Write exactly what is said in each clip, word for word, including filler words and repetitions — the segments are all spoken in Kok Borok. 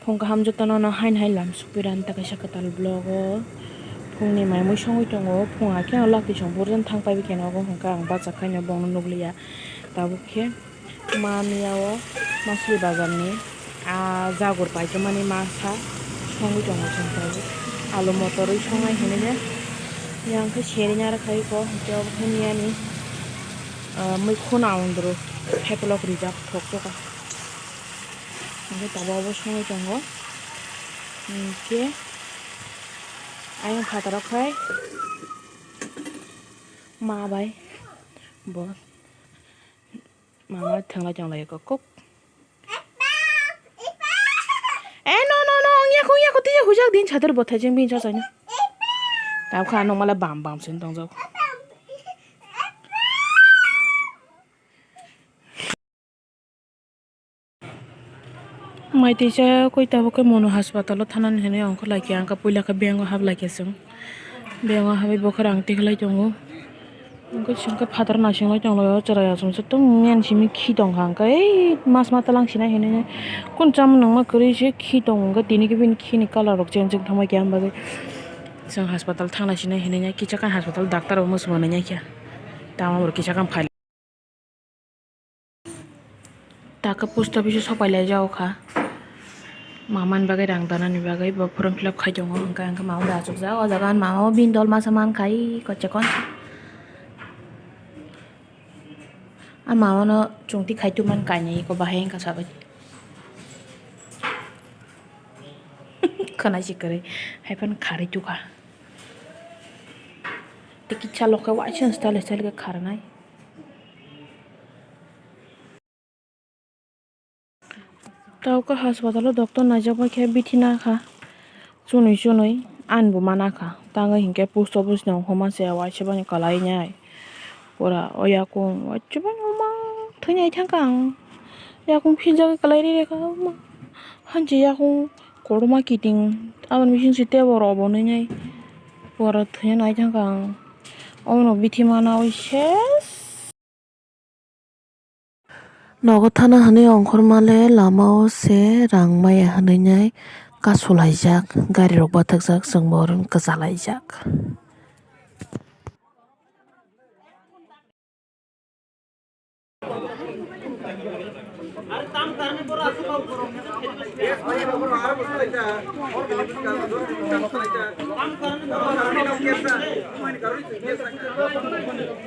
Phung kaham jotono no hain hain lam sukphi rani ta kaisa kwtal vlog o. Phungni mai mui songwi tongo, phung hakhe ang lak tisong burjani thang paibi khe nogo, hwnkhe ang bachak khaino bongno nukliya. Tabuk khe ma miya o Masli bazar ni a jagur paitwmani masa songwi tongo chwng tabuk. Alu motor wi songnai hinwi khe, yang khe seri naro khai ko, hwnkhe obo khe miyani, ah, mui khuna undru hepelok rijak thok thok. Hwnkhe tabuk obo songwi tongo. Hwnkhe ayang phataro khai ma bai bo mama thanglai tonglaio kok kok. Eh, no, no, no, ongya ko, ongya ko, tisa hujak din sator bothai jeng bin sasaino. Tabukha ano mala bam bam sen tongjak. Mai tisa koi tabuk khe mono hospital o thanani hinwi ongkhorlai khe, ang khe puila khe bank o hablai khe chwng. Bank o habwi bokhorok ang tikhlai tongo. Wngkhe chwngkhe phataro naisingwlai tonglaio, chwrai achomsa tongmani simi khi tongkha, hwnkhe ei mas ma twlang sinai hinwi kunu chamung nangma kwrwi se khi tongo, hwnkhe tini khe bini khini colour rok change wng thangma khe, ang bagwi chwng hospital thanglai sinai hinwi kisa khe hospital doctor bo mwswk manwi khe tamo bo kisa khe phai. Taka post office o sopai lai jak kha. Mama ni bagwi rang dana ni bagwi bo form fill up khai tongo, hwnkhe, hwnkhe mama bai achuk jak. O jaga mama o bini dol masa man khai kochekon. A mama no chungti khai tu man kainwi ko bahai wngkha sabai. Khwna si kwrwi hai phano kharwi tukha. Tei kisa lokhe waisa style style khe kharnai. Tabuk khe hospital o doctor naijak bai khe bithi nakha chunwi chunwi ani bo ma nakha tangwi hinkhe post office ni ongkhorma se waisa bani kwlai nai pura o yakung waisa bani ma thwi nai thangkha ang yakung philjagwi kwlai ri rikha ma hanchi yakung kotorma kiting aboni bising se tebo rw bo nwi nai pura thwi nai thangkha ang omo no bithi ma naui ses. Nogo thana hinwi ongkhorma le lama o se rang maya hinwi nai kasulaijak, gari rok bathakjak, chwng bo oro kwchalaijak.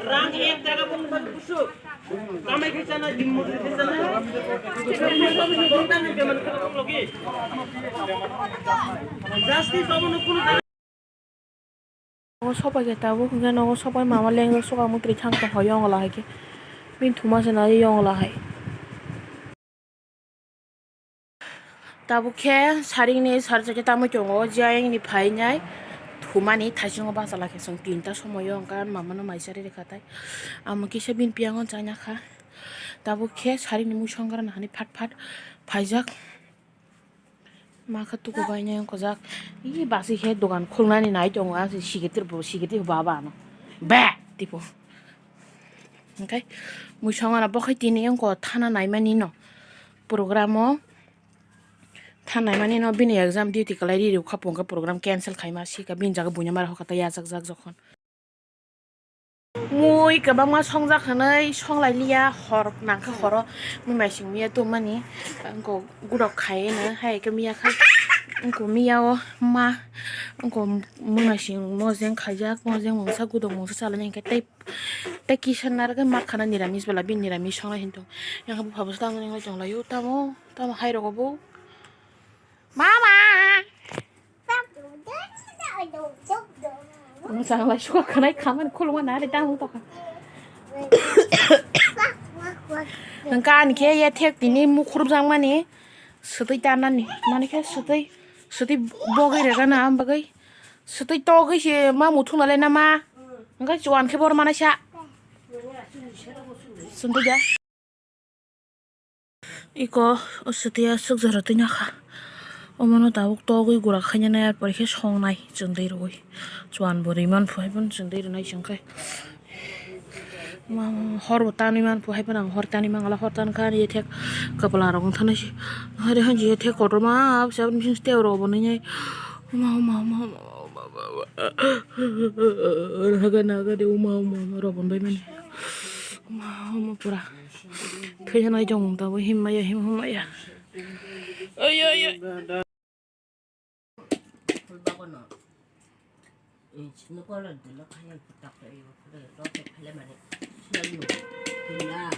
Rang ek jaga bung bung kusuk. Kamai khe chana, dimmo khe chana. Justice obo no kuno jaga. Nogo sopai khe tabuk hwnkhe nogo sopai mama lengjak soka mui twi thang tong kha yong la hai khe. Bini thuma se nai yong la hai. Tabuk khe saringni sar chakhe tamui tongo, jiyani phainai thumani thaisingo bachalaikhe chwng tinta somoio hwnkhe mamano mai charwi rwkha tai. Amo kisa bini piyango chaina kha. Tabuk khe saringni mui songwrana hinwi phat phat phaijak. Ma khe tuku bai nai wngkha jak. Ih, basi khe dogan khulnani nai tongo, ang se sikitri bo, sikitri bo baba ano. Be! Tipo. Hwnkhe mui songwrana bo khai tini wngkha thana naimani no. Program o. Thanai mani no bini exam duty kwlai ri rw kha pungkha program cancel khaima sika bini jaga buina mara hokha ta yachak jak jokhon. Mui kwbangma songjak hinwi songlai liya hor nangkha horo mui maising miya tongmani wngkha gurok khai no hai khe miya kha wngkha miya o ma wngkha mui maising mojeng khaijak mojeng mungsa gudok mungsa chalani hinkhe tei. Tei kisa narwgwi ma khana niramis bwla bini niramis songnai hinwi tong. Yang bupha bwsa tamo wngwi tonglaio tamo tamo hai rogo bo. Mama. Mwchang lai suka khwnai khamani khuluma nari tamo tokha. Hwnkhe ani khe ya thek tini mukhurjak mani swtwi tanani mani khe swtwi swtwi bogwi rega na am bagwi. Swtwi togwi se ma muthung nalai na ma. Hwnkhe chuan khe bor manai sa. Chwng twi ja. Iko o swtwi aswk jora twi nakha. Omono tabuk togwi gura khaina nai ar pore khe songnai chwng twi rwgwi. Chuan bo riman phu hai phano chwng twi rwnai chwng khe. Ma, ma, ma, hor bo tanwi man phu hai phano ang hor tanwi mangala, hor tan kha ani ethek kwpla rok wng thani se. Hari hanji ethek kotorma abse aboni bising tei rok bo nini. Ma, ma, ma, ma, ma, ma, ma. Naga, naga de, uma, uma, uma, rok bo bai mani. Uma, uma, pura. Thwi hanai jong tabuk him maya, him, him maya. Oi, oi, oi. Phul bagono. Eh, sini ko lo dilo kaya putak ko iyo, lo lo ke phele mani. Sial yo. Pula.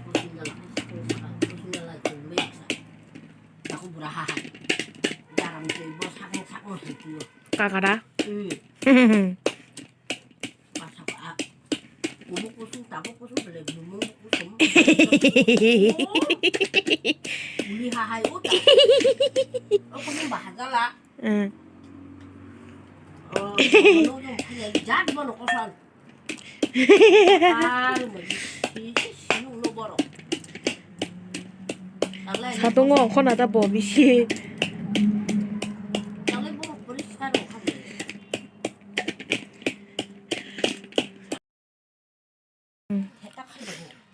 Kusin dala, kusin dala, kusin dala, kusin dala. Aku buraha. Daram ke bos hakeng sakeng hitu. Kakara. Hmm. Pasal a, kumu kusung, tabuk kusung, bele bumung kusung. Uli hahai uta. O kumu bahasa la. Hmm. Oh, no, no, kaya jat bono kosong. Ai, mo, si, si, si, no, no, borok. Satungo khona ta bo bisi.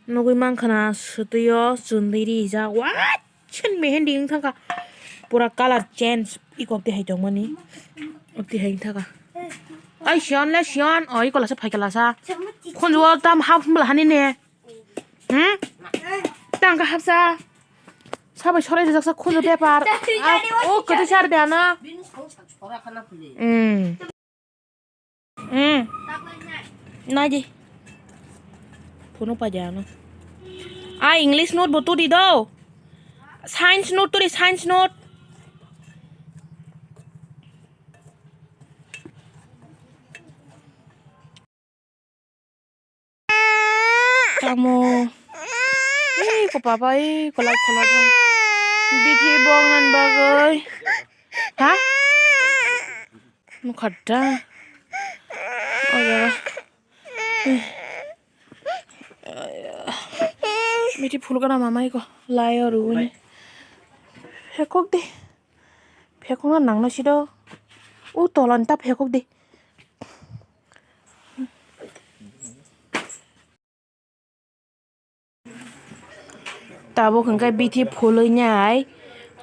Nugwi mankha na swtwi o chwndwi rijak. Wa chen mehendi wng thangkha. Pura colour change. Iko tihai tongmani. Tihai wng thangkha. Ai Sian le Sian. O iko lasa phaikha lasa. Khunju o tam hap mla hani ne. Hmm? Tang ka hapsa. Sabai sorai rijak sa khunju bepar. Ah, o kwtwi sar de ana. Hmm. Hmm. Nai di. Phone pa jana. Ah, English note bo tudi do. Science note tudi, science note. Tamo. Ei, ko papa, ei, ko lai, ko lai. Bithi bong nan bagoi. Ha? Nukha da. Oya. Miti phul gana mamai ko layo rwini. Phekok de. Phekok na nang na sido. U tolan ta phekok de. Tabuk hwnkhe bithi phulwi nai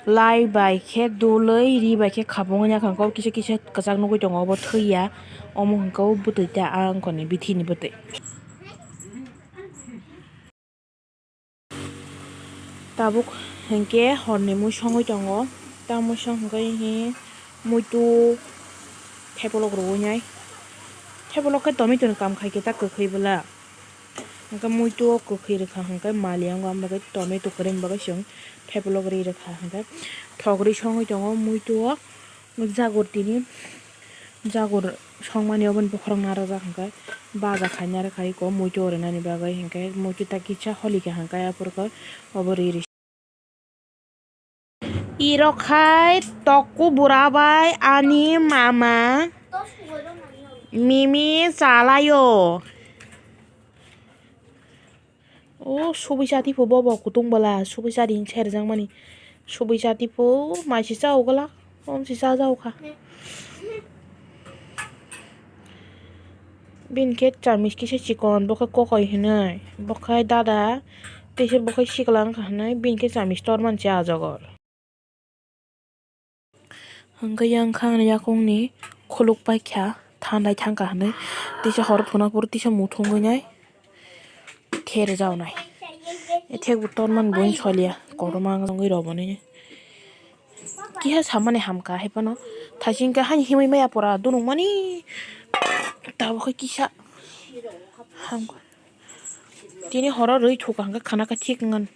lai bai khe dulwi ri bai khe khapungwi ya, kisa kisa kwchak nugwi tongo, obo thwiya. Omo hwnkhe o bwtwi ta, a wngkhorni bithini bwtwi. Tabuk hwnkhe horni mui songwi tongo. Ta mui song hwnkhe muitu thepolok rwui nai. Thepolok khe tomato ni kam khai khe ta kwkhwi bwla. Hwnkhe muitu o kwkhwi rwkha hwnkhe mali wngo, amo bagwi tomato kwrwi bagwi chwng thepolok rwi rwkha hwnkhe thok rwi songwi tongo muitu o. Jagur tini, jagur songmani oboni bokhorok narwkjak hwnkhe baja khaina rwkha iko muitu rwnani bagwi, hwnkhe muitu ta kisa holikha hwnkhe aphuru khe obo riri. Irok hai Toku bura bai ani mama mimi chalaio. O subui chati pho bobo kutung bwla, subui chadi hinwi sai rwjakmani. Subui chati pho mai se cha ugwla, om se cha jaukha. Bini khe chamis kisa chikon, bo khe kokoi hinwi, bo khe dada, tei se bo khe sikla wngkha hinwi, bini khe chamis tormani se ah jagor. Hwnkhe yang kha ani yakungni khuluk paikha, thandai thangkha hinwi tisa hor phunukphuru tisa muthungwi nai ther jaunai. Ethekbo tonmani buini soliya, kotorma wngwi rw boni. Kiha samani hamkha hai phano, thaiching khe haini himwi maya pora dunukmani tabukhe kisa hamkha. Tini horo rwi thukha hwnkhe khana khe thik wngmani.